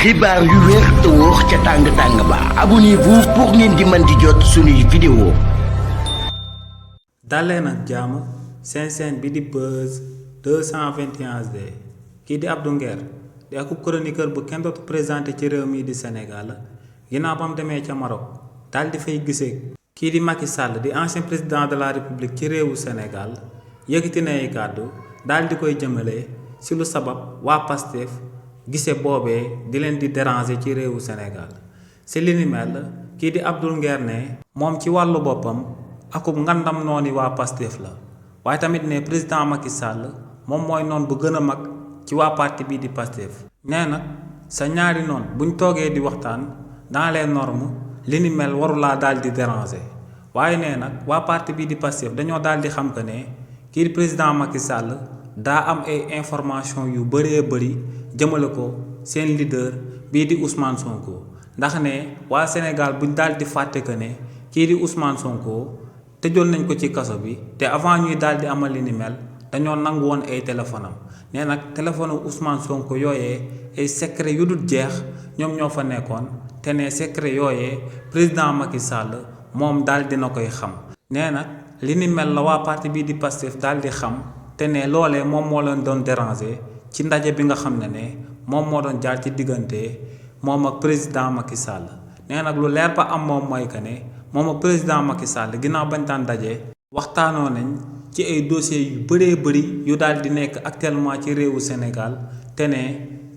xibaar yu wér te wóor ca tàng ba abonnez-vous pour ngeen di mën di jot suñuy vidéo. dalee nag jàmm seen chaîne bi di Buzz 221 HD kii di Abdou Nguer di akub chroniqueur bu kenn dootu présenté ci réew mi di Sénégal ginnaaw ba mu demee ca Maroc daal di fay gisee kii di Macky Sall di ancien président de la République ci réewu Sénégal yëkkati na ay kàddu daal di koy jëmale ci lu sabab waa Pastef gise boobee di leen di déranger ci réewu Sénégal ci li ni mel kii di Abdou Nguer ne moom ci wàllu boppam akub ngandam nooni waa Pastef la waaye tamit ne président Macky Sall moom mooy noon bu gën a mag ci waa parti bii di Pastef nee nag sa ñaari noon buñ toogee di waxtaan dans les normes li ni mel warulaa daal di déranger waaye nee nag waa parti bii di Pastef dañoo daal di xam que ne kii di président Macky Sall daa am ay information yu bëree bëri jëmale ko seen leader bii di Ousmane Sonko ndax ne waa Sénégal buñ daal di fàtte que ne kii di Ousmane Sonko tëjoon nañ ko ci kaso bi te avant ñuy daal di amal li ni mel dañoo nangu woon ay téléphone am nee nag téléphone Ousmane Sonko yooyee ay secret yu dul jeex ñoom ñoo fa nekkoon te ne secret yooyee président Macky Sall moom daal dina koy xam nee nag li ni mel la waa parti bii di Pastef daal di xam te ne loolee moom moo leen doon déranger ci ndaje bi nga xam ne moom moo doon jaar ci diggante moom ak président Macky Sall nee nag lu leer ba am moom mooy que ne moom ak président Macky Sall ginnaaw bañ daan daje waxtaanoo nañ ci ay dossiers yu bëree bëri yu daal di nekk actuellement ci réewu Sénégal te ne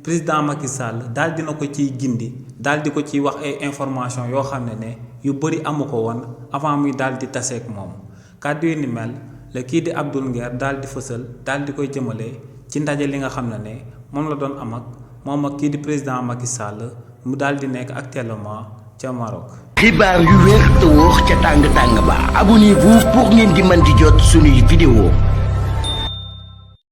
président Macky Sall daal dina ko ciy gindi daal di ko ciy wax ay information yoo xam ne yu bëri amu ko woon avant muy daal di taseeg moom kàddu yi ni mel la kii di Abdou Nguer daal di fësal daal di koy jëmale ci ndaje li nga xam ne moom la doon am ak moom ak kii di président Macky Sall mu daal di nekk actuellement ca Maroc. xibaar yu wér te wóor ca tàng ba abonnez-vous pour ngeen di mën di jot suñuy vidéo.